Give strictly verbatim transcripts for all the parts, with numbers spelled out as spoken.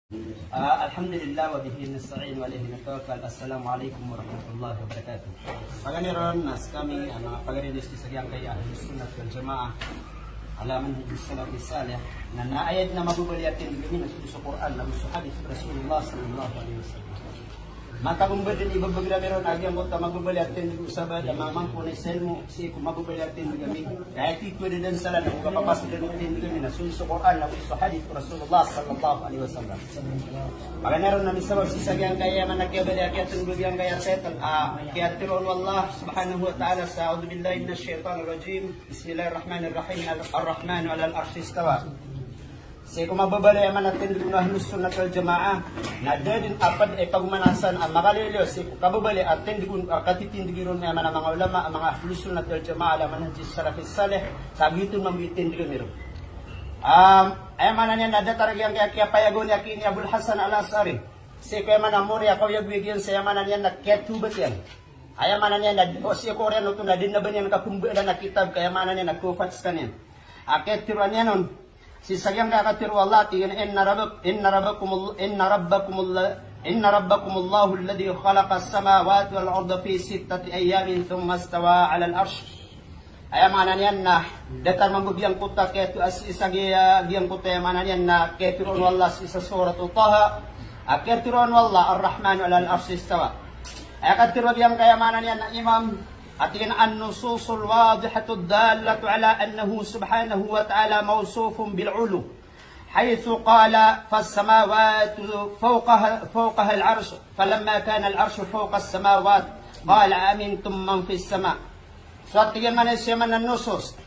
Ah, alhamdulillah, wa bihi nasta'in, wa alayhi natawakkal. Assalamu alaykum warahmatullahi wabarakatuh. Paganay ron na skami a manga pagari niyo sii sa giyangkaya Ahlus Sunnah wal Jamaah ala manhajis salafis salih, na aya dn a mababaloy a tindg ami na so Qur'an ago so hadith o Rasulullah sallallahu alayhi wasallam. Matago mbadn i babagr ami ron a giyangkoto a mababaloy a tindg o sabaad a manga mambo na isa ilmo sii ko mababaloy a tindg ami. Ka aya titho a dadansalan o kapapasad o tindg ami na so Qur'an ago so hadith o Rasulullah sallallahu alayhi wasallam. Paganay ron na misabap sii sa giyangkaya aya maana a kiyabaloy a kiyatindg o giyangkaya title a kiyatharo o Allah subhanahu wa ta'ala sa a'udhu billahi minash shaytanir rajim. Bismillahir rahmanir rahim. Ar-Rahmanu alal arshi istawa. Sii ko mababaloy a maana a tindg o Ahlus Sunnah wal Jamaah, na da dn a pd a ipagomanasan a makaliyo sii ko kababaloy a tindg o, a katitindgi ron a maana a manga ulama a manga Ahlus Sunnah wal Jamaah ala manhajis salafis salih, sa giyoto mambo i tindg ami ron. Am, aya maana niyan na datar a giyangkaya kiyapayagowa niyan ki ini Abul Hasan Al-Ash'ari. Sii ko aya maana a mori a kaoyagoyag iyan sa aya maana niyan na kiyathobat iyan. Aya maana niyan na, o sii ko oriyan oto na da dn a ba niyan kapmbaalan a kitab, ka aya maana niyan na kofat skaniyan. A kiyatharoa niyan on, sii sa giyangkaya katharo o Allah, tig iyan, "Inna rabbak-, inna rabbakumul-, inna rabbakumul-, inna rabbakumullahu alladhi khalaqas samawati wal arda fi sittati ayyamin thumma istawa alal arsh." Aya maana niyan na datar mambo giyangkoto a kiyatho-, a sii sa giya-, giyangkoto, aya maana niyan na kiyatharoon o Allah sii sa Surat Taha, a kiyatharoon o Allah, "Ar-Rahmanu alal arshi istawa." Aya katharo giyangkaya maana niyan na imam, a tig iyan, "An-nususul wadihatud dallatu ala annahu subhanahu wa ta'ala mawsufun bil ulu. Haythu qala, 'Fas samawatu fawqaha, fawqahal arsh, falamma kana al arshu fawqas samawat, qala, 'Amintum man fis sama'.'" So a tig iyan maana, so aya maana nusus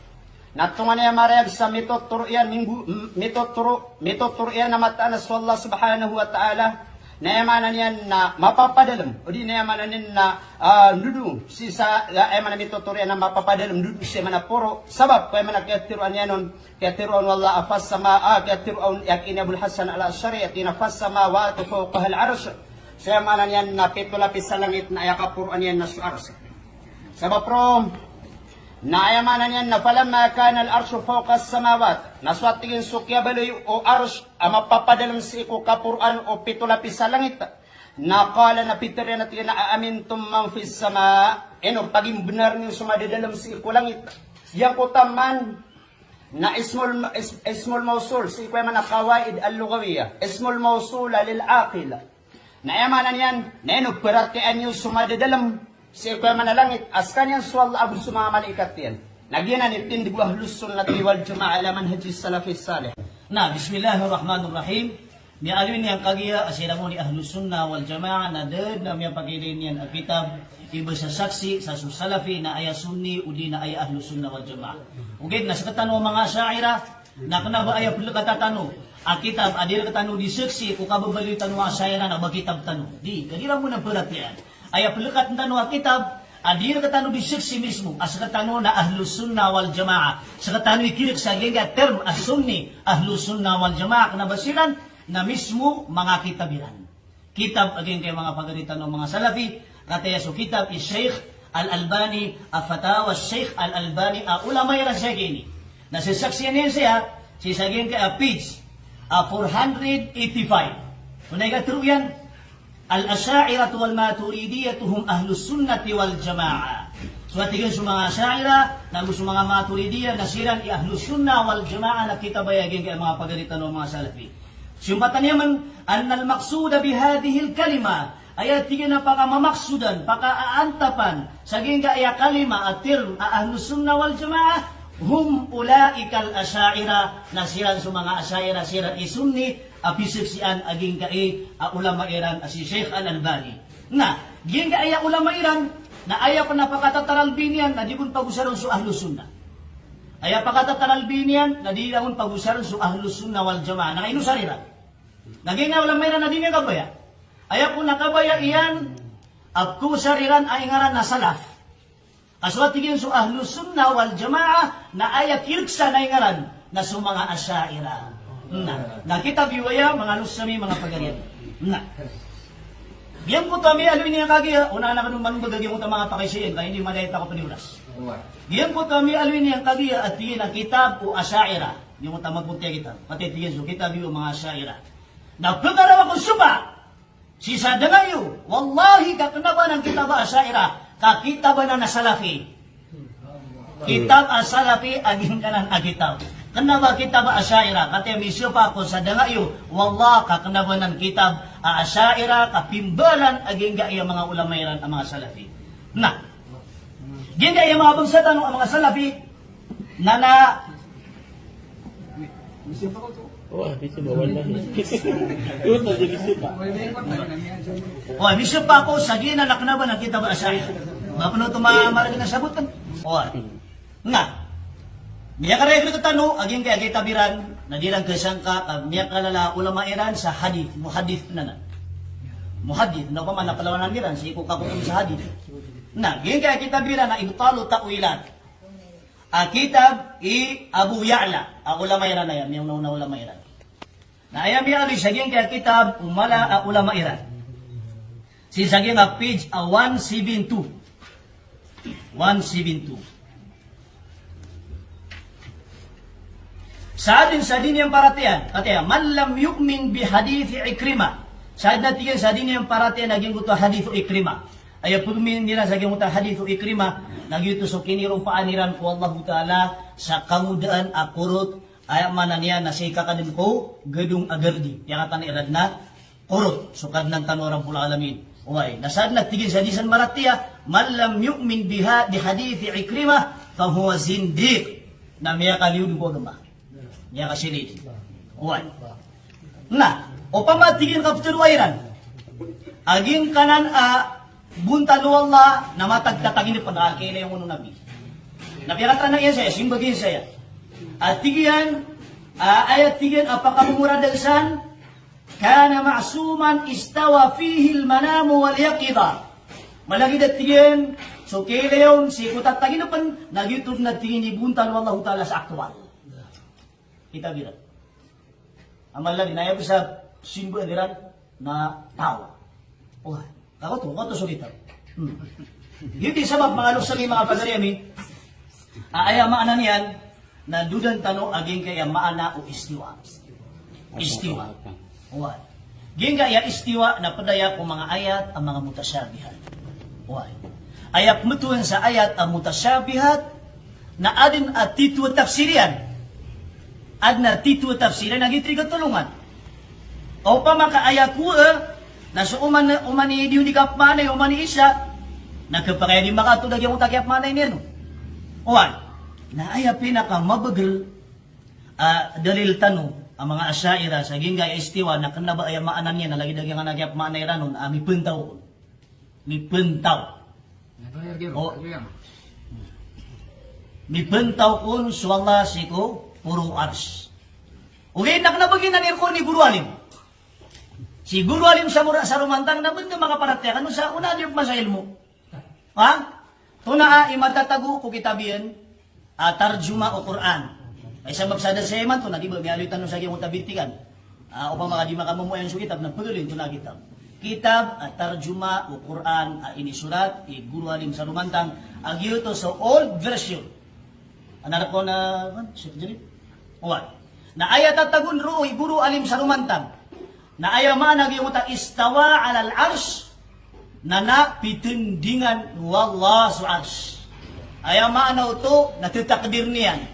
na tonganay a marayag sa mitotoro iyan, minggo-, m-, mitotoro, mitotoro iyan a mataan a so Allah subhanahu wa ta'ala, na aya maana niyan na mapapadalm, odi na aya maana niyan na, ah, ndodo sii sa, aya maana mitotoro iyan na mapapadalm ndodo sii sa aya maana poro. Sabap ko aya maana kiyatharoa niyan on, kiyatharoon o Allah a fas sama, ah, kiyatharoon, a ki ini Abul Hasan Al-Ash'ari, a tig iyan a fas samawatu fawqahal arsh. So aya maana niyan na pito lapis a langit na aya kaporoan iyan na so arsh. Sabap roo na aya maana niyan na falamma kana al arshu fawqas samawat. Na so a tig iyan so kiyabaloy o arsh a mapapadalm sii ko kaporoan o pito lapis a langit. Na qala, na pitharo iyan a tig iyan a, "A amintum man fis sama." Ino, pagimbnar niyo so madadalm sii ko langit? Giyangkoto a man na ismul, is-, ismul mawsul, sii ko aya maana qawaid al-lughawiyah. Ismul mawsul lil aqil. Na aya maana niyan, na ino, paratiyayaan iyo so madadalm sii ko aya maana langit a skaniyan so Allah ago so manga malaikat iyan. Na giyanan i tindg o Ahlus Sunnati wal Jamaah ala manhajis salafis salih. Na, bismillahir rahmanir rahim. Miyaaloy niyan kagiya a siran mambo i Ahlus Sunnah wal Jamaah na da dn a miyapakiilay niyan a kitab i ba sasaksi sa so Salafi na aya Sunni odi na aya Ahlus Sunnah wal Jamaah. Ogaid na sktano a manga Asha'irah na kna ba aya plkata tano a kitab a di rktano di saksi ko kababaloy tano a Asha'irah na ba kitab tano. Di, ka di ran bo na paratiyayaan. Aya plkata tano a kitab a di rktano di saksi mismo a sktano na Ahlus Sunnah wal Jamaah. Sktano i kirk sa giyangkaya term a Sunni, Ahlus Sunnah wal Jamaah, kna ba siran na mismo manga kitab iran. Kitab a giyangkaya manga pagari tano a manga Salafi, kataya so kitab i Sheikh Al-Albani, a Fatawa Sheikh Al-Albani, a ulama iran sa giyangkaya. Na sasaksian iyan saya sii sa giyangkaya page a four hundred eighty-five. Onay ka tharo iyan, "Al-Asha'iratu wal Maturidiyyatu hum Ahlus Sunnati wal Jamaah." So a tig iyan so manga Asha'irah na go so manga Maturidiyyah na siran i Ahlus Sunnah wal Jamaah, na kitab aya giyangkaya manga pagari tano a manga Salafi. Simpatan iyan man, "Annal maqsuda bi hadhihil kalimah." Aya tig iyan a pakamamaksodan, pakaaantapan sa giyangkaya kalima a term a Ahlus Sunnah wal Jamaah, "Hum ulaikal Asha'irah." Na siran so manga Asha'irah, siran i Sunni a pisaksian a giyangkaya a ulama iran a si Sheikh Al-Albani. Na giyangkaya ulama iran na aya pn a pakatataralbi niyan na di kon pagosarn so Ahlus Sunnah. Aya pakatataralbi niyan na di ran pagosarn so Ahlus Sunnah wal Jamaah. Na ino sariran? Na giyangkaya ulama iran na di niyan kabaya. Aya kon a kabaya iyan a ko sariran a ingaran na Salaf. Ka so a tig iyan so Ahlus Sunnah wal Jamaah na aya kirk san a ingaran na so manga Asha'irah. Na, na kitab iyo aya, manga loks ami, manga pagari ami. Na giyangkoto a miyaaloy niyan kagiya, onaan akn on man ba giyangkoto a manga pakaisa iyan, ka ino madait ako pn i oras. Giyangkoto a miyaaloy niyan kagiya a tig iyan a kitab o Asha'irah. Giyangkoto a maputi a kitab. Pati tig iyan so kitab iyo manga Asha'irah. Na pkaraw ako soba sii sa danga iyo, wallahi ka kna ba nan kitab a Asha'irah, ka kitab anan a Salafi. Kitab a Salafi a giyangkanan a kitab. Kna ba kitab a Asha'irah, katii a misopa ako sa danga iyo, wallah ka kna ba nan kitab a Asha'irah, ka pimbaran a giyangkaya manga ulama iran a manga Salafi. Na giyangkaya manga bangsa tano a manga Salafi, na na Wah, di siya ba, wallahi. Yun na, di siya ba. Wah, misopa ako sa giyanan a kna ba nan kitab a Asha'irah. Ba pn oto ma-, margn a sabotan. Wah. Na miyakareg rktano a giyangkaya kitab iran, na di iran kasangka a miyakalala a ulama iran sa hadith, muhaddith pn anan. Muhaddith, na opama na palawanan iran sii ko kakokom sa hadith. Na giyangkaya kitab iran na Ibtalu Ta'wilat. A kitab i Abu Ya'la, a ulama iran aya, miyaona-ona a ulama iran. Na aya miyaaloy sa giyangkaya kitab o mala a ulama iran. Sii sa giyangkaya page a one seven two. One seven two. Sa adn sa di niyan paratiyayaan, katii a, "Man lam yu'min bi hadithi Ikrimah." Sa adn a tig iyan sa di niyan paratiyayaan a giyangkoto a hadith o Ikrimah. Aya pagmin iran sa giyangkoto a hadith o Ikrimah, na giyoto so kinirompaan iran ko Allahu Ta'ala sa kangodaan a korot, aya maana niyan na sii kakadn ko gadong a gardi. Piyakatan iran na korot so Kadnan tano a Rabbul Alamin. Oway, na sa adn a tig iyan sa di san maratiya, "Man lam yu'min biha-, bi hadithi Ikrimah, fahuwa zindiq." Na miyakaliyo dn ko agama. Miyakasilid. Oway. Na opama tig iyan ka ptharoa iran a giyangkanan a bontal o Allah na matag, tatagini pn a kailayon o Nabi. Na piyakatan iyan saya, simbag iyan saya. A tig iyan, a, aya tig iyan a pakamomorada san, "Kana ma'suman istawa fihil manamu wal yaqidha." Malagid a tig iyan so kailayon sii ko tatagini pn, na giyoto dn a tig iyan i bontal o Allahu Ta'ala sa aktual. Kitab iran. Amal lagi na aya bo sa simba iran na taw. Oway, kakoto, kakoto so kitab. Hmm. Giyoto i sabap manga loks ami, manga pagari ami, a aya maana niyan na dodan tano a giyangkaya maana o istiwa. Istiwa. Oway. Giyangkaya istiwa na pd aya ko manga ayat a manga mutashabihat. Oway. Aya pmbtowan sa ayat a mutashabihat na adn a titho a tafsir iyan. Adn a titho a tafsir iyan a giyoto i katolongan. Opama ka aya kowaa, na so oman, oman i di on di kapmaanay, oman i isa, na khapakay a di makatod a giyangkoto a kiyapmaanay niyan on. Oway. Na aya pinakamabagr a dalil tano a manga Asha'irah sa giyangkaya istiwa na kna ba aya maana niyan na lagid a giyangkanan a kiyapmaanay iran on a mipntaw on. Mipntaw. O. Mipntaw kon so Allah sii ko poro o Arsh. Ogaid na kna ba giyanan i rk on i goro alim. Si goro alim sa mora-, sa Romantang na btad a makaparatiyaya kano sa ona a di pman sa ilmo. Ha? Tona a i matatago ko kitab iyan a tarjuma o Qur'an. Ay sabap sa da saya imanto na di ba miyaaloy tano sa giyangkoto a bitikan. A, opama ka di makamomoyan so kitab na pagaloyin tona a kitab. Kitab a tarjuma o Qur'an a inisorat i goro alim sa Romantang a giyoto so old version. Ana rk on a, kan, Sheikh Jalil? Oway. Na aya tatago on roo i goro alim sa Romantang na aya maana giyangkoto a istawa alal arsh, na na pitindingan o Allah so Arsh. Aya maana oto na ttakdir iyan.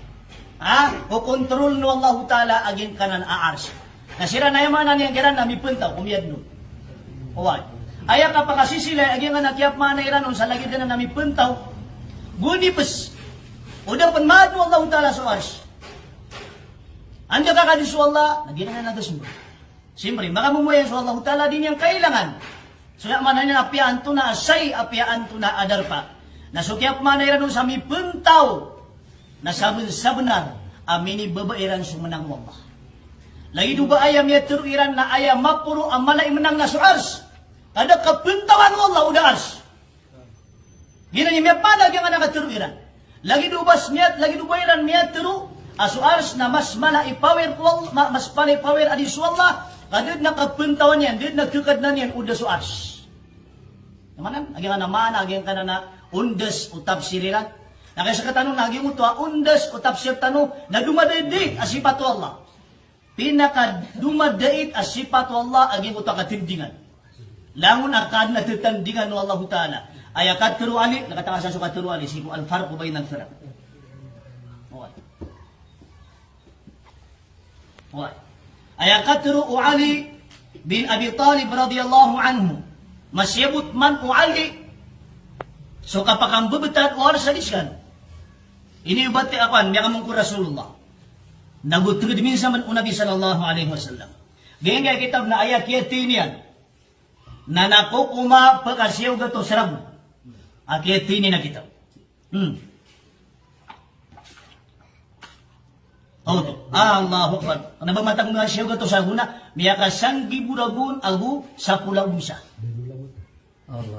Ha? Kokontrol o Allahu Ta'ala a giyangkanan a Arsh. Na siran aya maana niyan kiran na mipntaw, komiyadn on. Oway. Aya kapakasisilay a giyangkanan a kiyapmaana iran on sa lagid anan a mipntaw, gonips. O da pn maadn o Allahu Ta'ala so Arsh. Anda ka kadi so Allah, na giyanan a da smbag. Siyempre, makamomoyan so Allahu Ta'ala, di niyan kailangan. So aya maana niyan apiya antonaa, say apiya antonaa a darpa. Na so kiyapmaana iran on sa mipntaw, na sabn-, sabnar a minibaba iran so mnang o Allah. Lagid o ba aya miyatharo iran na aya maporo a mala i mnang na so Arsh. Ka da kapntawan o Allah o da Arsh. Giyanan i miyapmaana giyangkanan a katharo iran. Lagid o ba s-, miyat-, lagid o ba iran miyatharo a so Arsh na mas mala i power ko Allah, ma-, mas mala i power adi so Allah, ka da dn a kapntawan iyan, da dn a khakadnan iyan o da so Arsh. Aya maana, a giyangkanan a maana, a giyangkanan a ondas o tafsir iran. Na kaya sktano na giyangkoto a ondas o tafsir tano na domadagdag a sipat o Allah. Pinakadomadait a sipat o Allah a giyangkoto a katindingan. Langon a kaadn a tatandingan o Allahu Ta'ala. Aya katharo o Ali, na katawan sa so katharo o Ali, sii ko Al-Farq Bayn Al-Firaq. Oway. Oway. Aya katharo o Ali bin Abi Talib radiyallahu anhu. Masiyabot man o Ali so kapakambebetad o Arsh a di skano. Iniyobat iyan a kowan, miyakamangko Rasulullah. Nago tenged minsan man o Nabi sallallahu alaihi wasallam. Giyangkai a kitab na aya kiyathay niyan na na kokoma pekasiyaw gatos ragon. A kiyathay niyan a kitab. Hmm. Oto. Allahu Akbar. Kena ba matag masiyaw gatos ragon na miyakasanggibo ragon ago sapolo ago isa.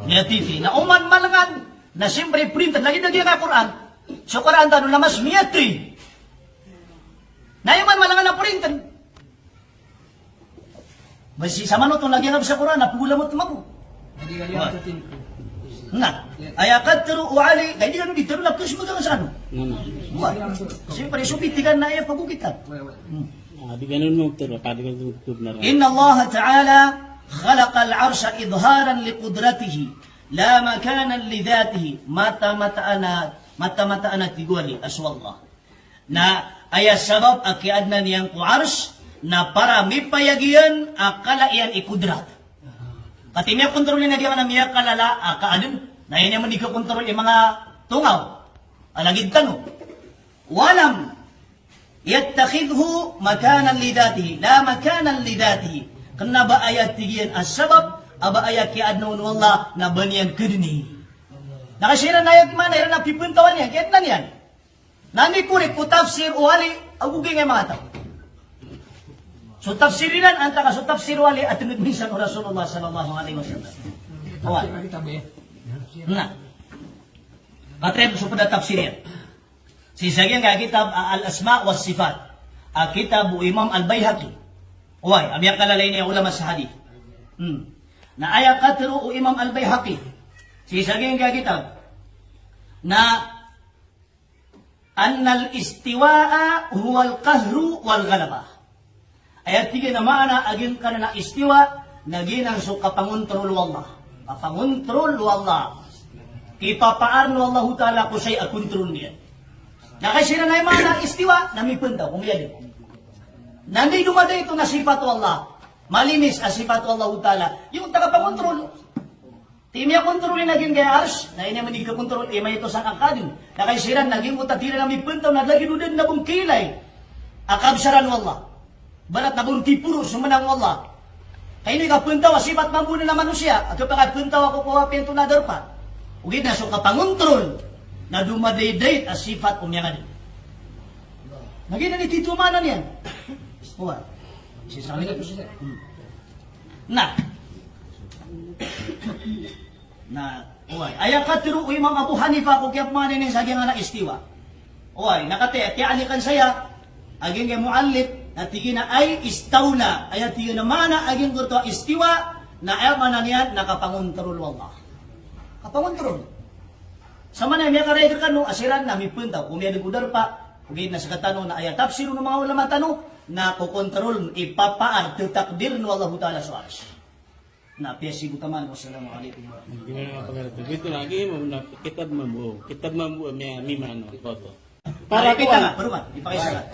Miyathay. Na oman malengan na siyempre printed lagid a giyangkai a Quran. So Quran tano na mas miyathay. Na oman malengan na printed. Basi samanoto lagid a giyangkai a Quran na pegolamoto mambo. Na aya katharo o Ali, kay di kano di tero na pes magang sa ano. Siyempre so bitikan na aya pagokitan. Adi kano no tero, adi kano no tero na. Inna Allah Ta'ala khalaqal arsha idharan li qudratihi, la makanan li dhatihi. Mata-mataan a, mata-mataan a tig o Ali a so Allah na aya sabap a kiyaadna niyan ko Arsh na para mipayag iyan a kala iyan i kodrat. Katii miyakontrol iyan a giyangkanan a miyakalala a kaadn, na aya niyan man di kakontrol i manga tongaw a lagid tano. Walam yattakhidhu makanan li dhatihi, la makanan li dhatihi. Kena ba aya tig iyan a sabap a ba aya kiyaadna on o Allah na ba niyan kedeni. Na ka siran na aya maana iran a pipentawan iyan, kiyaadna niyan. Na mikorik ko tafsir o Ali ago giyangkai a manga taw. So tafsir iran antaa ka so tafsir o Ali a tenged minsan o Rasulullah sallallahu alaihi wasallam. Oway. Na katii so ped a tafsir iyan sii sa giyangkai a kitab a Al-Asma was Sifat, a kitab o Imam Al-Baihaqi. Oway, a miyakalala ini a ulama sa hadith. Hmm. Na aya katharo o Imam Al-Baihaqi sii sa giyangkai a kitab na annal istiwa'a huwal qahru wal ghalabah. Aya tig iyan a maana a giyangkanan a istiwa na giyanan so kapangontrol o Allah. Kapangontrol o Allah. Kipapaar o Allahu Ta'ala ko saya a kontrol niyan. Na ka siran na aya maana a istiwa na mipantaw ko miyadn. Na di domadait on a sipat o Allah. Malinis a sipat o Allahu Ta'ala. Giyangkoto a kapangontrol. Tig iyan a miyakontrol iyan a giyangkai a Arsh, na aya niyan man di kakontrol i maito sangkakadn. Na ka siran na giyangkoto a tig iran a mipantaw na lagid o da dn a bongkilay a kabsaran o Allah. Ibarat na bongkiporo so menang o Allah. Ka ino i kapantaw a sipat mambo na manosiya, a kapakapantaw a ko ko apiya antonaa a darpa. Ogaid na so kapangontrol na domadait-dait a sipat o miyangadn. Na giyanan i tito a maana niyan. Oway. Sii sa Hmm. Na. Na, oway. Aya katharo o Imam Abu Hanifa ko kiyapmaana niyan sa giyangkanan a istiwa. Oway, na katii, kiyalikan saya a giyangkai a muallif, na tig iyan a ay istawla. Aya tig iyan a maana a giyangkoto a istiwa, na aya maana niyan na kapangontrol o Allah. Kapangontrol. Sa maana miyakarayag rekano a siran na mipantaw ko miyadn ko darpa, ogaid na sekatano na aya tafsir o manga ulama tano, na kokontrol, ipapaar, tatakdir o Allahu Ta'ala so Arsh. Na apiya sii bo taman, wassalamu alaikum warahmatullahi wabarakatuh. Ito lagi, na kitab mambo, kitab mambo, miya, mimano, koto. Para kita, baru man, ipakay sa.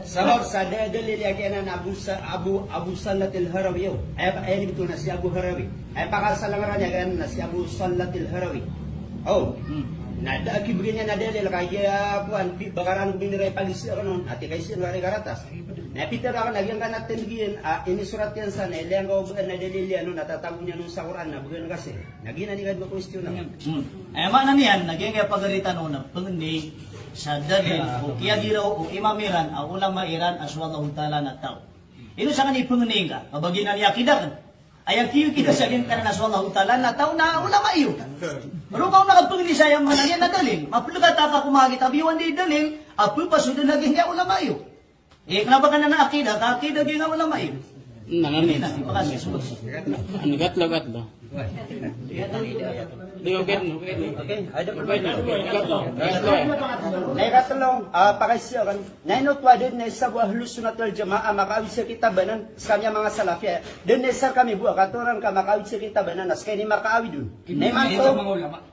Sabap sa da-, dalil a giyanan a Abu Sa-, Abu, Abu Sallatil Harawi, o. Aya, aya tig oto na si Abu Harawi. Aya pakasalangaran iyan na si Abu Sallatil Harawi. O. Hmm. Na da a kibegay niyan a dalil ka giya, kowan, pi-, bakaran ko binira i pagisi ko non, ati kaisi ko ari karatas. Na pitharo akn a giyangkanan a tindg iyan, a, inisorat iyan sa, na ilaya ngka o ba na dalil iyan on, na tatago niyan on sa Quran, na bgan ka sii. Na giyanan i kadwa a question na. Hmm. Aya maana niyan, na giyangkai a pagari tano na pangni sa dalil o kiyagiraw o imam iran, a ulama iran, a so Allahu Ta'ala na taw. Ino sakn i pangni ngka, ka ba giyanan i akida akn. Aya kiyaakida sa giyangkanan a so Allahu Ta'ala na taw na ulama iyo. Ron ka on na kapangni sa aya maana niyan na dalil. Mapelkat ka ko manga kitab iyo anda i dalil, a pepasodan a giyangkai a ulama iyo. Eh, kena ba ka nan a akida, ka akida giyangkai a ulama iyo. Nangani. Ano, katlo, katlo. Di, okay, okay. Okay, ada, okay, okay, katlo. Katlo. Na ikatlo, ah, pakaiza kan. Na ino oto a da dn a isa bo a Ahlus Sunnah wal Jamaah a makaawid sa kitab anan, skami a manga Salafi a. Da dn a isa rkami bo a katoran ka makaawid sa kitab anan, na ska ini makaawid on. Na imanto,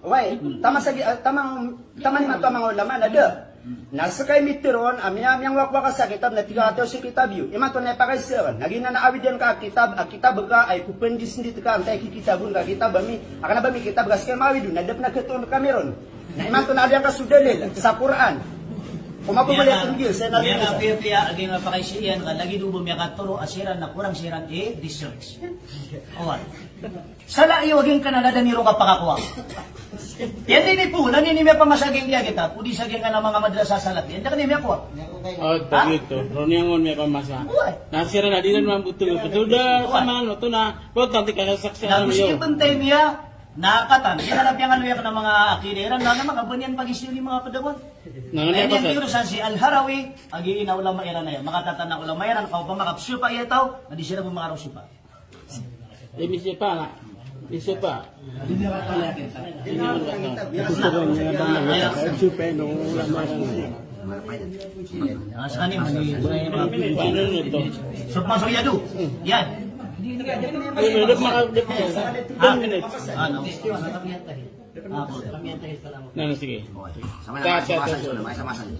wai, taman sa gi-, ah, taman, taman imanto a manga ulama na da. Na ska i mitharo on a miya-, miyangowakowaka sa kitab na tig a kataw so kitab iyo. Imanto na ipakaiza kan. Na giyanan a awidan ka a kitab, a kitab ka a ipopndisndit ka antaa i kikitab on ka kitab ami. A kna ba ami kitab ka ska i makaawid on, na da pn a khatoon rkami ron. Na imanto na adn ka so dalil sa Qur'an. Ko mababaloy a tonggil, saya na rin sa. Miyapiyapiya a giyangkaya pakaiza iyan ka lagid o ba miyakatharo a siran na korang siran i research. Oway. Sala iyo a giyangkanan a da niyo ron kapakakowa. Iyan dn i poon, na ini miyapamasa a giyangkaya kitab, odi sa giyangkanan a manga madrasa Salafi, iyan da kn iyan miyakowa. O, tagi oto. Ron iyan on miyapamasa. Oway. Na siran a di ran mamboto, boto da, oway, sa manga oto na, boto anti ka saksa. Na go si Ibn Taymiyyah, na katan, di na piyangaloy akn a manga akida iran, na manga ba niyan pagiza i manga pd a kowan. Na, na, na iyan kiyosan si Al-Harawi, a giya na ulama iran aya. Makatatan a ulama iran, ka opama ka psiyopa iya taw, na di siran bo makarosyopa. Di misiyopa, na. Misiyopa. Ah, sa kanya, mani, so, pasok iya do. Iyan. Ano, ano, ano? Ah, ano? Ah, po. Na, sige. Sama na, sama, sama, sama, sama.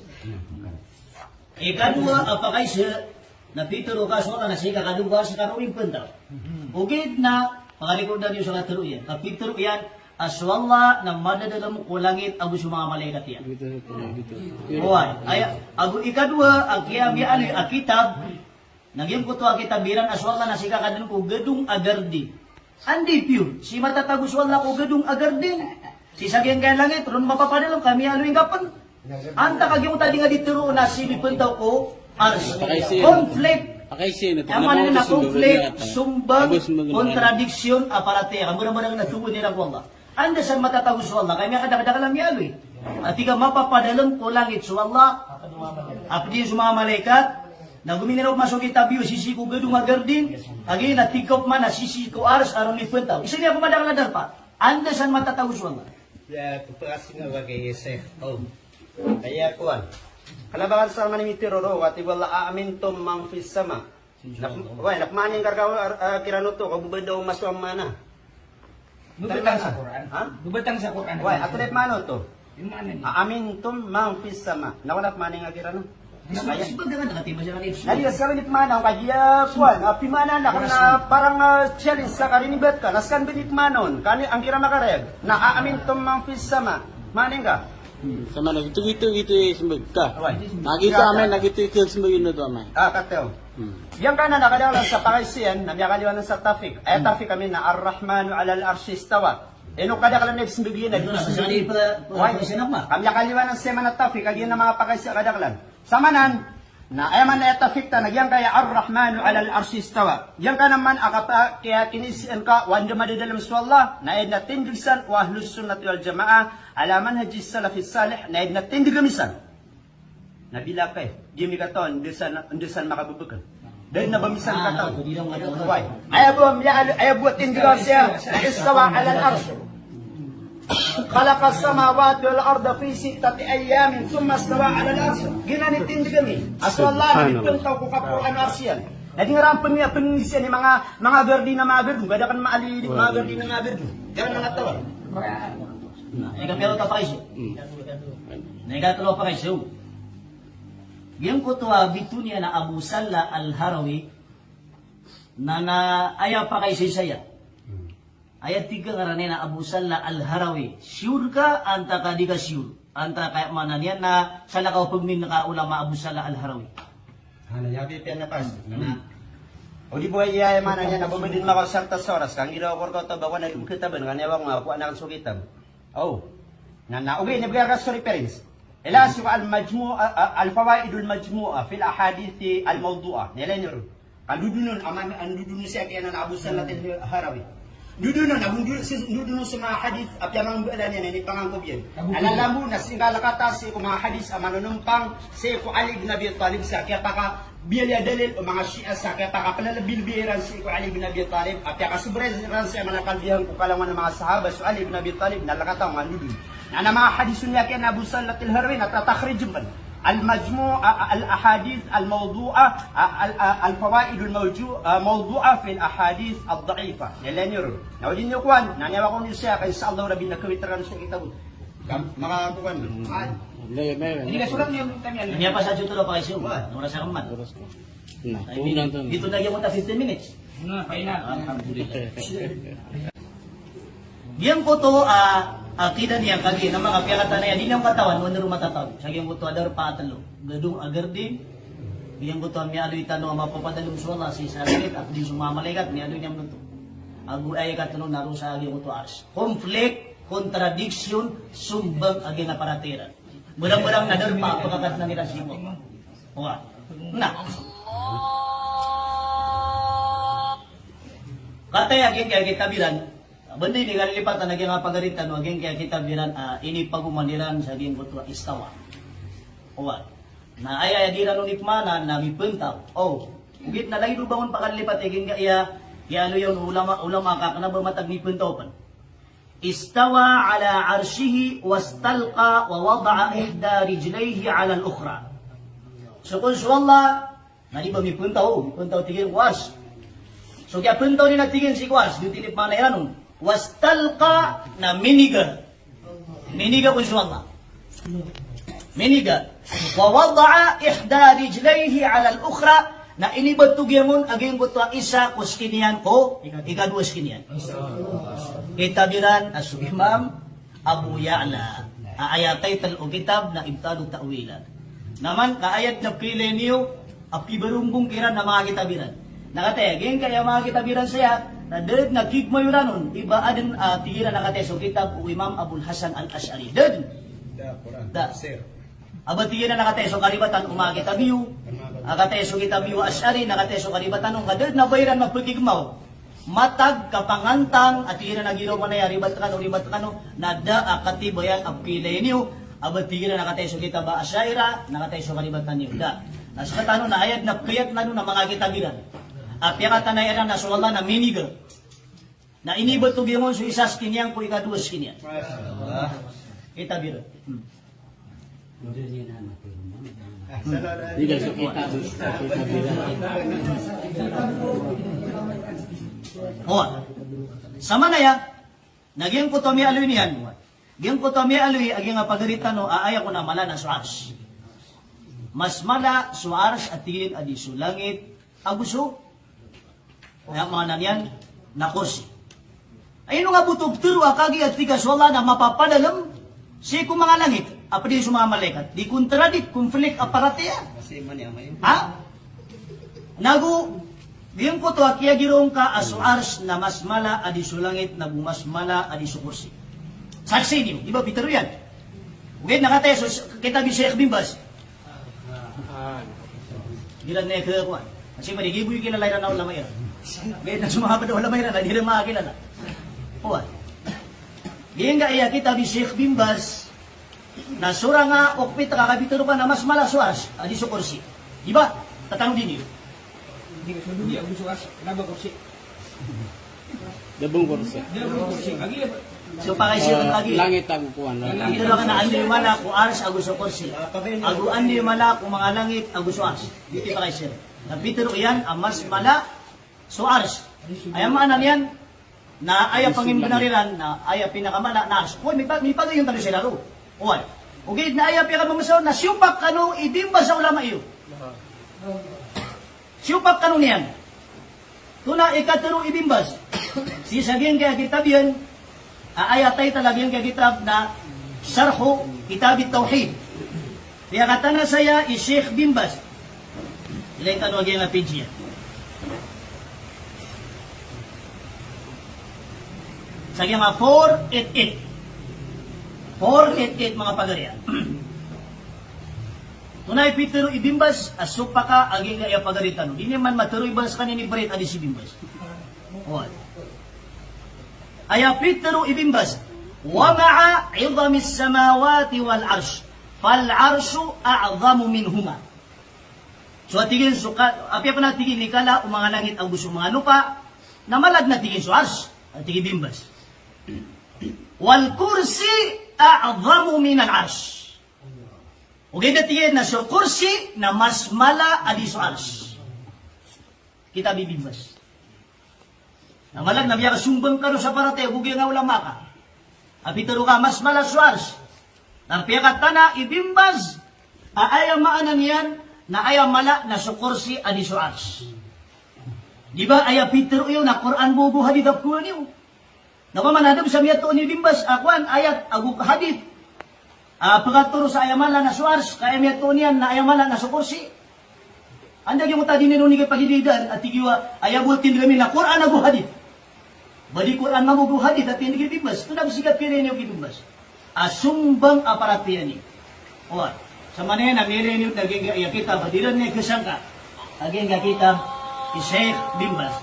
Ikadowa a pakaiza, na pitharo ka so Allah na sii ka kadowa sa karoni pn taw. Ogaid na, pakarikor da niyo sa katharo iyan. Ka pitharo iyan, a so Allah na madadalm ko langit ago so manga malaikat iyan. Oway, aya, ago ikadowa a kiyamiyaaloy a kitab, na giyangkoto a kitab iran a so Allah na sii ka kadn ko gadong a garden. Anda i piyor, sii matatago so Allah ko gadong a garden. Sii sa giyangkaya langit, ron mapapadalm ka miyaaloy ngka pn. Antaa ka giyoto a di nga di tharoon a sii di pn taw ko Arsh. Conflict. Aya maana niyan na conflict, sombang, contradiction a paratiyaya. Ka mbarambarang na towad iran ko Allah. Anda san matatago so Allah, ka miyakadakdakl a miyaaloy. A tig a mapapadalm ko langit so Allah, a pd iyan so manga malaikat, na gominiraw pman so kitab iyo sii ko gadong a garden, a giya na tig ka pman a sii ko Arsh a ron di pn taw. Isa niyan ko madakl a darpa. Anda san matatago so Allah. Ya, kapakasinga bagay, Sheikh. O. Aya kowan. Kna ba kan sa manga mitharo roo, a tig o Allah, "A amintum man fis sama." Na, wai, na pmaana ngka rka, ah, kiran oto, ka bo ba da o maso a maana. Bo ba tang sa Qur'an? Ha? Bo ba tang sa Qur'an? Wai, ato na pmaana oto. Ino maana niyan? A amintum man fis sama. Na wala pmaana ngka kiran oto. Na di, skami pmaana, kagiya kowan, a pmaana na, kna parang, ah, challenge sa karinibat ka, na skami pmaana on, kani angkira makarayag. Na a amintum man fis sama. Maana ngka? Hmm, sama na giyoto, giyoto, giyoto i smbag ka. Wai. Na giyoto amay, na giyoto i smbag ino to amay. Ah, katii. Hmm. Giyangkanan a kadaklan sa pakaiza iyan, na miyakaliwanan sa Tafiq. Aya Tafiq ami na Ar-Rahmanu alal arshi istawa. Ino kadaklan a smbag iyan, na di smbag iyan. Wai. Ka miyakaliwanan sa iyan a Tafiq, a giya na manga pakaiza a kadaklan. Samanan, na aya maana aya Tafiq ta na giyangkaya Ar-Rahmanu alal arshi istawa. Giyangkanan man a kapa-, kiyakinizaan ka o anda madadalm so Allah, na aya dn a tindg san o Ahlus Sunnati wal Jamaah, ala manhajis salafis salih, na aya dn a tindg ami san. Na bila kay, di mi katawan, anda san, anda san makababakl. Da dn a ba misan katawan. Wai. Aya bo, aya bo a tindg iyan sa, istawa alal arsh. Khalaqas samawati wal arda fi sittati ayyamin thumma istawa alal arsh. Giyanan i tindg ami. A so Allah na mipntaw ko kaporo o arsh iyan. Na di nga ran pn-, pngiza iyan i manga, manga garden a manga garden. Gada kan maali, manga garden a manga garden. Gada kan manga tawar. Na ikatlo a pakaiza. Na ikatlo a pakaiza. Giyangkoto a bitoon iyan a Abu Salla Al-Harawi. Na, na aya pakaiza saya. Aya tig a ngaran iyan a Abu Salla Al-Harawi. Sure ka antaa ka di ka sure? Antaa ka, aya maana niyan na salakaw pagmin ka ulama Abu Salla Al-Harawi. Hana, ya, pi-, piya na pas. Hmm. Na. O di bo aya, aya maana niyan na bo ba di makasarta sa oras. Ka nggiraw ko rka oto ba ko na di kitaban, ka niyan ba ko nga, ko anak so kitab. O. Na, na, okay, na bgay ka so reference. Ila so Al-Majmu-, a, a, Al-Fawaidul Majmu'ah fil Ahadith Al-Mawdu'ah. Na ilay niyo ron. Kandodonon, aman, andodonon siya kay anan a Abu Sallatil Harawi. Ndodono na, ndodono so manga hadith a piyamangbalan iyan a inipangangkob iyan. Ala lambo na sii ngka lakata sii ko manga hadith a manonompang sii ko Ali bin Abi Talib sa kiyapakabiyaloy a dalil o manga Shia sa kiyapakapelelebilbi iran sii ko Ali bin Abi Talib a piyakasobra iran sii a manga kalbihan ko kalangowan a manga sahaba so Ali bin Abi Talib na lakata o manga ndodono. Na, na manga hadith on iyan a Abu Sallatil Harawi na tatakhrij pen. Al-Majmu', a, a, al-Ahadith al-Mawdu'a, a, al, a, al-Fawaid al-Mawju', a, Mawdu'a fil Ahadith ad-Da'ifa. Iyan iyan ron. Na o di niyo kowan, na niyawa ko niyo siya, kay insha Allah Rabbi na kawit iran sa kitab. Kam-, makakuwan. Hindi ka surat niyo, kami yan. Niya pa sa juto na pa kayo. Wala. Nora sa kaman. Na, I mean, kulang to. Dito na yung mga fifteen minutes. Na, kaya na. Alhamdulillah. Giyangkoto a, a, aqidah niyan kagiya na manga piyakatanaya, di niyan katawan o ano ron matatago. Sa giyangkoto a darpa a telo. Gadong a garden. Giyangkoto a miyaaloy tano a mapapadalem so Allah sii sa langit, a ped so manga malaikat, miyaaloy niyan oto. Ago aya ikatelo na roo sa giyangkoto a Arsh. Conflict, contradiction, sombang a giyangkai a paratiyaya iran. Barang-barang na darpa a pekakadnan iran sii ko Allah. Wa. Na. Kataya giyangkai a kitab iran. Bandi ini kalilipatan a giyangkai a pagari tano a giyangkai a kitab iran, a, inipagoman iran sa giyangkoto a istawa. Wa. Na aya, aya di iran on ipmaana na mipentaw. O, ogaid na lagid o ba on pakalilipat a giyangkai a, aya aloy on o ulama, ulama ka kena ba matag mipentaw pen. Istawa ala arshihi wastalqa wa wada'a ihda rijlayhi ala al-ukhra. So kon so Allah, na di ba mipentaw, mipentaw tig iyan ko Arsh. So kiyapentaw niyan a tig iyan sii ko Arsh, di tinip mana iran on. Wastalqa na miniga. Miniga kon so Allah. Miniga. Wa wada'a ihda rijlayhi ala al-ukhra, na inibetog iyan on a giyangkoto a isa ko skin iyan ko ikadowa skin iyan. Kitab iran a so Imam Abu Ya'la. A, aya title o kitab na Ibtalu Ta'wila. Na man ka aya den a pkhailay niyo a pkhibarongbong kiran a manga kitab iran. Na kataya giyangkai a manga kitab iran saya, na da den a kigmayoran on, i ba aden a tig iran a kataya so kitab o Imam Abul Hasan Al-Ash'ari. Da den. Da, Quran. Da. Tafsir. A ba tig iran a kataya so karibatan o manga kitab iyo, a kataya so kitab iyo a Ash'ari, na kataya so karibatan on, ka da den a ba iran mapkigmaw. Matag kapangantang a tig iran a giraw man aya ribat kano, ribat kano, na da a katibayan a pkhailay niyo, a ba tig iran a kataya so kitab a Asha'irah, na kataya so karibatan iyo. Da. Na sekatano na aya den a pkhaiyat tano na manga kitab iran. A piyakatanaya iran na so Allah na miniga. Na inibetog iyan on so isa skin iyan ko ikadowa skin iyan. Kitab iran. Hmm. Di ka so kitab. O. Samanaya, na giyangkoto a miyaaloy niyan. Giyangkoto a miyaaloy a giyangkai a pagari tano a aya kon a mala na so Arsh. Mas mala so Arsh a tig iyan a di so langit ago so Aya maana niyan na kursi. Ay, ino nga bo oto ptero a kagiya tig ka so Allah na mapapadalem sii ko manga langit a pd so manga malaikat. Di contradict, conflict a paratiyaya. Ha? Nago giyangkoto a kiyagiraw ngka a so Arsh na mas mala a di so langit, nago mas mala a di so kursi. Saksi niyo, di ba pitharo iyan? Ogaid na kataya so kitab i Sheikh bin Baz. Giran na ikakowan. Kasi mani gibo i kilala iran a ulama iran. Gaya na so manga pd a ulama iran na di iran makakilala. Kowan. Giyangkaya kitab i Sheikh bin Baz na sorang a okpit a kapitharo ka na mas mala so Arsh a di so kursi. Di ba? Tatanodi niyo. Di so dunia, di so Arsh, kna ba kursi. Dabong kursi. So pakay siran lagi. Langit ago kowan. Ino na anda i mala ko Arsh ago so kursi. Ago anda i mala ko manga langit ago so Arsh. Di pakay siran. Na pitharo iyan a mas mala so Arsh. Aya maana niyan na aya pangimbenar iran na aya pinakamala na Arsh. Kowan, mipa-, mipagayon tano siran roo. Kowan. Ogaid na aya piyakamamasao na siyopak kano i Bin Baz a ulama iyo. Siyopak kano niyan. Oto na ikatharo i Bin Baz sii sa giyangkaya kitab iyan, a, aya title a giyangkaya kitab na Sharhu Kitab at-Tawhid. Piyakatanasaya i Sheikh Bin Baz. Ilay tano a giyangkaya page iyan. Sa giyangkaya four eight eight. Four eight eight, manga pagari. Oto na ipitharo i Bin Baz a sopaka a giyangkaya pagari tano. Di niyan man matharo i Baz ka niyan i Brit a di si Bin Baz. Oway. Aya pitharo i Bin Baz, "Wa ma'a 'idhamis samawati wal 'arsh, fal 'arshu a'dhamu minhuma." So, a tig iyan, so ka-, apiya pn a tig iyan i kala o manga langit ago so manga lopa, na mala dn a tig iyan so 'arsh, a tig i Bin Baz. "Wal kursi a'dhamu minal 'arsh." Ogaid a tig iyan na so kursi na mas mala a di so 'arsh. Kitab i Bin Baz. Na mala dn a miyakasombang kano sa paratiyaya o giyangkai a ulama ka a pitharo ka a mas mala so 'arsh. Na piyakatana i Bin Baz a aya maana niyan na aya mala na so kursi a di so 'arsh. Di ba aya pitharo iyo na Qur'an bo ago hadith a pkhaowa niyo? Na opama na adn sa miyatoon i Bin Baz a kowan, ayat ago hadith a pkatoro sa aya mala na so 'arsh, ka aya miyatoon iyan na aya mala na so kursi. Anda giyangkoto a di niyan on ikapagidaidaan a tig iyo a aya bo a tindg ami na Qur'an ago hadith. Ba di Qur'an mambo ago hadith a tindg i Bin Baz. Tonaa bo i kapilay niyo ki Bin Baz a sombang a paratiyaya niyo? Oway. Sa maana niyan na miyailay niyo dn a giyangkai a kitab a di ran niyan kasangka a giyangkai a kitab i Sheikh Bin Baz.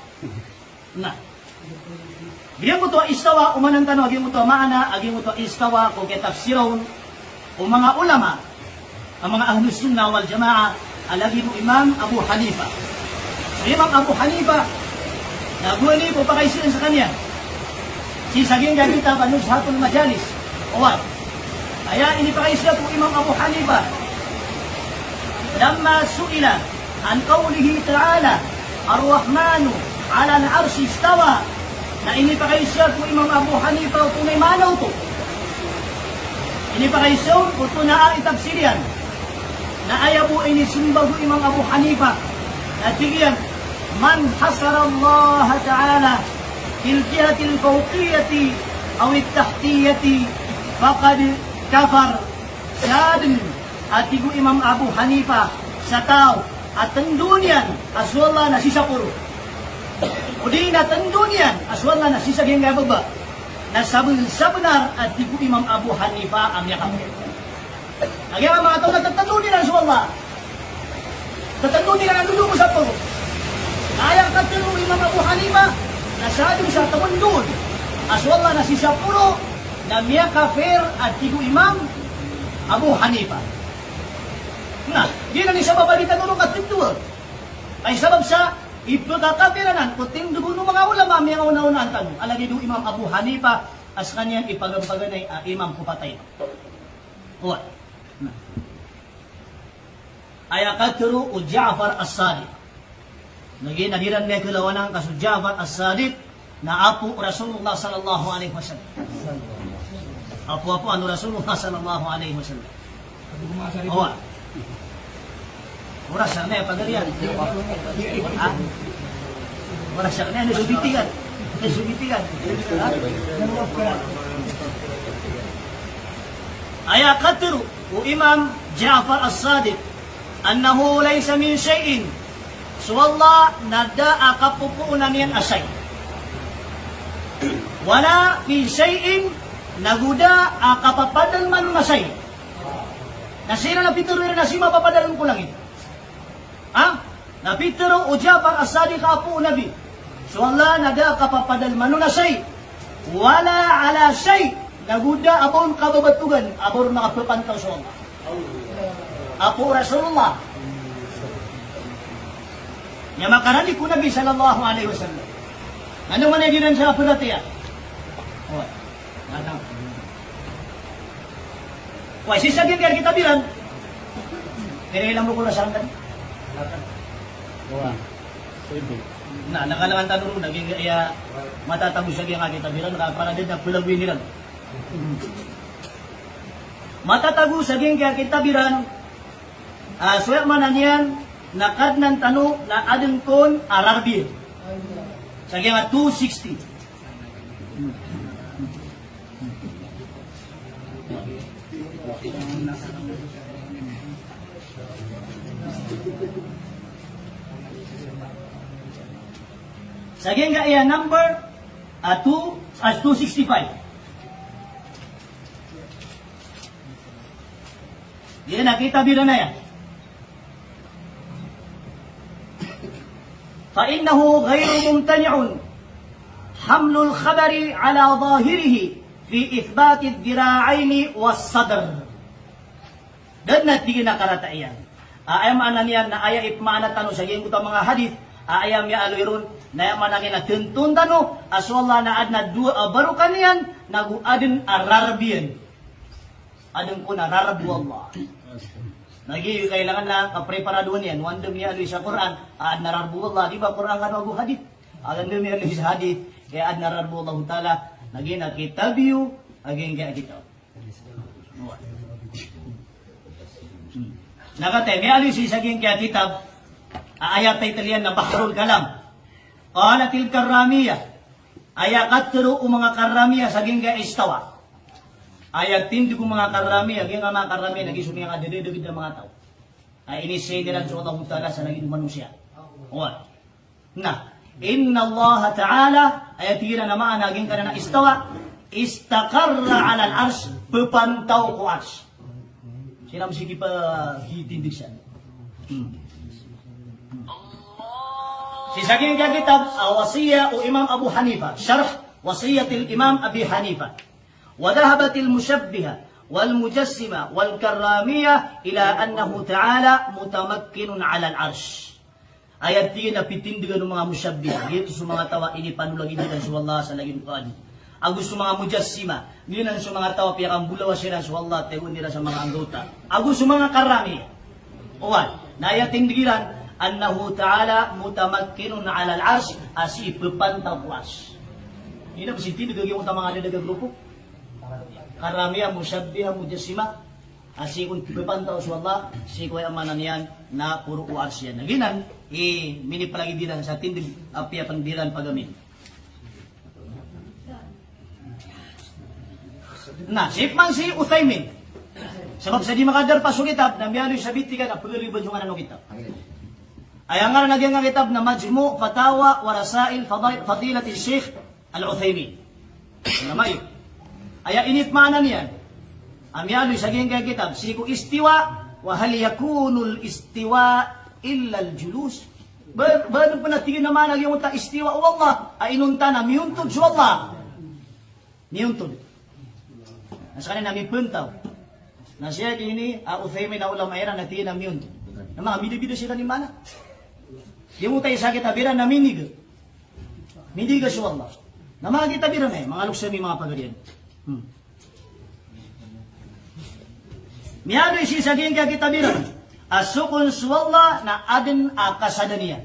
Na giyangkoto a istawa, omanan tano a giyangkoto a maana a giyangkoto a istawa ko kitafsir on o manga ulama a manga Ahlus Sunnah wal Jamaah a lagid o Imam Abu Hanifa. So Imam Abu Hanifa, na gowani ko pakaisa iyan skaniyan sii sa giyangkai a kitab a Nuzhatul Majalis. Oway. Aya inipakaisa ko Imam Abu Hanifa, lamma su'ila an qawlihi ta'ala, "Ar-Rahmanu 'alal 'arshi istawa." Na inipakaisa ko Imam Abu Hanifa oto na i maana oto. Inipakaisa on oto na a itafsir iyan. Na aya bo inismbag o Imam Abu Hanifa na tig iyan, "Man hasara Allaha ta'ala fil jihatil fawqiyyati awit tahtiyyati faqad kafar." Sadn, a tig o Imam Abu Hanifa, sa taw a tndo niyan a so Allah na sii sa poro, odi na tndo niyan a so Allah na sii sa giyangkai a baba, na sabn-, sabnar, a tig o Imam Abu Hanifa, a miyakafir. Lagid a manga taw na ttndon iran so Allah. Ttndon iran a dodon ko sa poro. Aya katharo o Imam Abu Hanifa na sadn sa tmndon a so Allah na sii sa poro na miyakafir, a tig o Imam Abu Hanifa. Na giyanan i sabap a di tano ron katndo. Aya sabap sa ipkhakafiran anan ko tindg o manga ulama a miyangaonaonaan tano a lagid o Imam Abu Hanifa a skaniyan i paganapaganay a imam ko patay. Oway. Na aya katharo o Ja'far As-Sadiq. Na giya na di ran miyaklawanan ka so Ja'far As-Sadiq na apo o Rasulullah sallallahu alaihi wasallam. Apo-apo o Rasulullah sallallahu alaihi wasallam. Oway. Oras na, pagarian. Ha? Oras na, ano, so bitigan. Ano, so bitigan. Ha? Aya katharo o Imam Ja'far As-Sadiq, "Annahu laysa min shay'in." So Allah na da a kapopoonan iyan a shay'. "Wala fi shay'in," nago da a kapapadalm anon a shay'. Na sii ran a pitharo iran a sii mapapadalm ko langit. Ha? Na pitharo o Ja'far As-Sadiq a apo o Nabi, so Allah na da a kapapadalm anon a shay'. "Wala ala shay'," nago da a ba on kababatogan a ba ron makapapantaw so Allah. Apo o Rasulullah. Aya makarani ko Nabi sallallahu alaihi wasallam. Ano man aya di ran sa pharatiyaya. Oway. Oway, sii sa giyangkai a kitab iran. Kira ilang bukol a sangkan. Oway. Na, na kalangan tano ron a giyangkai a matatago sa giyangkai a kitab iran, ka para di na pelagoyin iran. Matatago sa giyangkai a kitab iran, ah, so aya maana niyan na Kadnan tano na adn kon a rarbi. Sa giyangkai a two sixty. Sa giyangkai a number, ah, two, ah, two sixty-five. Giyanan a kitab iran aya. Fa innahu ghayru mumtani'un Hamlul khabari ala zahirihi fi ithbati dhira'aini was sadr. Da dn a tig iyan a karata iyan. A, aya maana niyan na aya ipmaana tano sa giyangkoto a manga hadith, a, aya miyaaloy ron, na aya maana niyan na tantoon tano a so Allah na adn a dowa a barokan iyan, nago adn a rarb iyan. Adn kon a rarb o Allah. Na giya kailangan na kapreparadoan iyan, o anda miyaaloy sa Qur'an a adn a rarb o Allah, di ba Qur'an kano ago hadith? Anda miyaaloy sa hadith, kaya adn a rarb o Allahu Ta'ala, na giya na kitab iyo, a giyangkaya kitab. Hmm. Na kataya, miyaaloy sii sa giyangkaya kitab, a, aya title iyan na Bahrul Kalam. Qalatil Karramiyyah. Aya katharo o manga Karramiyyah sa giyangkaya istawa. Aya tindg o manga Karramiyyah, giyangkaya manga Karramiyyah, na giya so miyakadadadagd a manga taw. A, inisay iran so Allahu Ta'ala sa lagid o manosiya. Oway. Na, inna Allah Ta'ala, aya tig iran a maana giyangkanan a istawa, istaqarra alal arsh, ppantaw ko arsh. Siran sii kipagitindg san. Hmm. Sii sa giyangkaya kitab, a, Wasiyya o Imam Abu Hanifa, Sharh Wasiyyatil Imam Abi Hanifa. Wa dhahabatil mushabbiha wal mujassima wal karramiyah ila annahu ta'ala mutamakkinun alal arsh. Aya tig iyan a pitindgan o manga mushabbiha, giyoto so manga taw a inipanolagid iran so Allah sa lagid o kaadn. Ago so manga mujassima, giyanan so manga taw a piyakambolawas iran so Allah, tagoan iran sa manga anggawta. Ago so manga karrami. Oway, na aya tindg iran, annahu ta'ala mutamakkinun alal arsh, a sii ppantaw ko arsh. Ino ba sii tindg a giyoto a manga dadadag a grupo? Karramiya, mushabbiha, mujassima. A sii kon ppantaw so Allah, sii ko aya maana niyan na poro o arsh iyan. Na giyanan i minipalagid iran sa tindg a piyapanggiran pagamin. Na, sii pman si Uthaymin. Sabap sa di makadarpa so kitab, na miyaaloy sa bitikan a pagaliban so ngaran o kitab. Aya ngaran a giyangkaya kitab na Majmu' Fatawa wa Rasail Fadil-, Fadilati Sheikh Al-Uthaymin. Ulama iyo. Aya inipmaana niyan a miyaaloy sa giyangkaya kitab, sii ko istiwa, wa hal yakunul istiwa illal julus. Ba, ba, ba pn a tig iyan a maana giyangkoto a istiwa o Allah, a inonta na miyontod so Allah. Miyontod. Na skaniyan na mipantaw. Na si Sheikh ini, a, Uthaymin a ulama iran na tig iyan a miyontod. Na manga bidabida siran i maana. Giyangkoto a isa a kitab iran na miniga. Miniga so Allah. Na manga kitab iran aya, manga loks ami, manga pagari ami. Hmm. Miyaaloy sii sa giyangkaya kitab iran a so kon so Allah na adn a kasada niyan.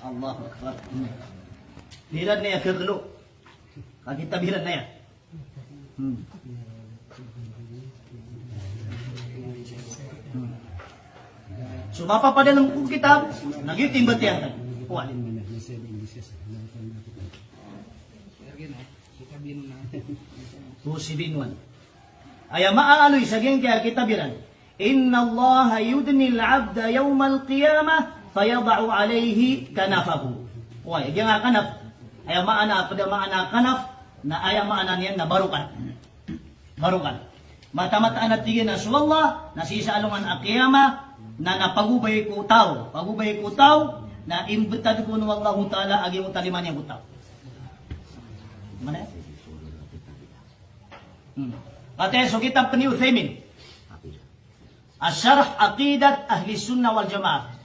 Allahu Akbar. Hmm. Di iran aya kaklo. Ka kitab iran aya. Hmm. Hmm. So mapapadalm ko kitab, na giyoto i mbatiya tano. Kuwan. Two seven one. Aya maaloy sa giyangkaya kitab iran. Innallaha yudnil abda yawmal qiyamah fayada'u alayhi kanafahu. Oway, giyangkaya kanaf. Aya maana, pd a maana kanaf, na aya maana niyan na barokan. Barokan. Mataan-mataan a tig iyan a so Allah, na sii sa alongan a qiyamah, na, na pagobay ko taw, pagobay ko taw, na imbtad kon o Allahu Ta'ala a giyangkoto a lima niyan ko taw. Mana? Hmm. Kataya so kitab pn i Uthaymin. A Sharh Aqidat Ahli Sunnah wal Jamaah.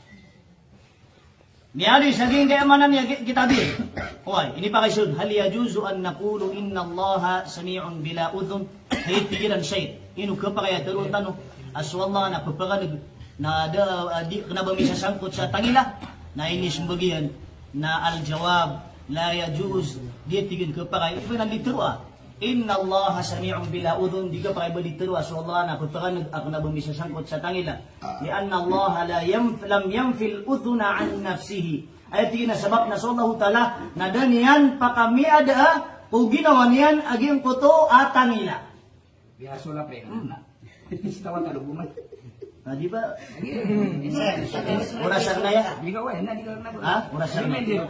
Miyaaloy sa giyangkaya maana niyan ki-, kitab iyan. Oway, inipakay san, hal yajuzu an naqulu innallaha sami'un bila udhun? Hay tig iran, Shaykh, ino khapakay a tharoon tano a so Allah na pphakandg, na da, ah, di, kna ba misasangkot sa tangila? Na inismbag iyan na al-jawab, la yajuz, di tig iyan khapakay, ibanan di tharoa. Innallaha sami'un bila udhun, di khapakay ba di tharoa so Allah na pphakandg a kna ba misasangkot sa tangila. Li'annallaha la yanf-, lam yanfil udhuna an nafsihi. Aya tig iyan a sabap na so Allahu Ta'ala na da niyan pakamiyadaa ko ginawa niyan a giyangkoto a tangila. Biyaso la, pre. Hmm. Istawa talo boman. Na di ba? Orasan na aya. Ha? Orasan na aya.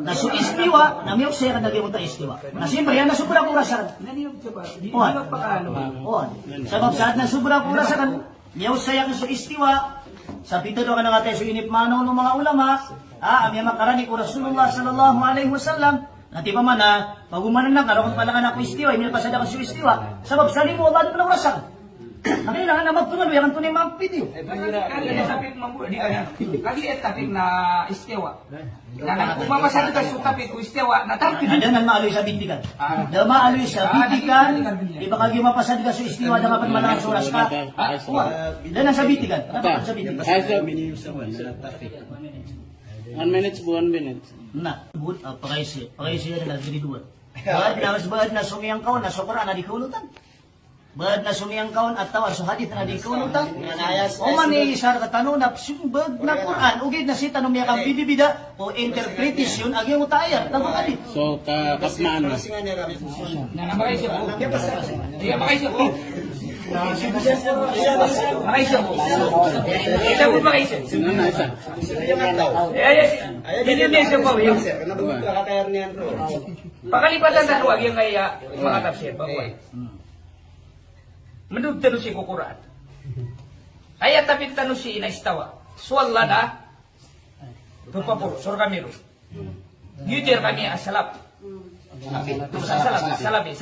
Na so istiwa, na miyaosay akn a giyangkoto a istiwa. Na siyempre, aya na sobra ko orasan. Oway. Oway. Sabap sa adn a sobra ko orasan, miyaosay akn so istiwa. Sa pitharo akn a kataya so inipmaana o manga ulama. A, a miyamakarani ko Rasulullah sallallahu alaihi wasallam. Na tipaman a pagomanan ka, roo ka palakanan ko istiwa, inipasad ka so istiwa. Sabap sa limo o Allah a di pn a orasa. Na kailangan a mapngaloy a kanto na i mapitiyo. Kagiya topic mambo, di kaya. Kagiya topic na istiwa. Na, na, ko mapasad ka so topic ko istiwa, na topic. Na, da dn maaloy sa bitikan. Da maaloy sa bitikan, di ba kagiya mapasad ka so istiwa, da ka pn malangan so oras ka. A, wa. Da dn sa bitikan. Da dn sa bitikan. One minute bo, one minute. Na, but, a, pakaisi, pakaisi na grade one. Bad na, bad na somiyang ka on na so Qur'an a di kaonotan. Bad na somiyang ka on a tawar so hadith na di kaonotan. Oman i isa rktano na psmbag na Qur'an, ogaid na sii tano miyakambidabida o interpretation a giyangkoto a ayat, tano hadith. So, ka, kapmaana. Na, na, pakaisi bo. Iya, pakaisi bo. Pakaisi bo. Isa bo, pakaisi. Isa bo, pakaisi. Isa bo, pakaisi. Iya, iya. Ini, ini isa bo, iya. Pakalipatan tano a giyangkaya manga tafsir, ba, ba. Mndod tano sii ko Qur'an. Aya topic tano sii na istawa. So Allah na pphaporo, so rkami ron. Giyoto i rkami a salaf. Salaf, salaf, eh.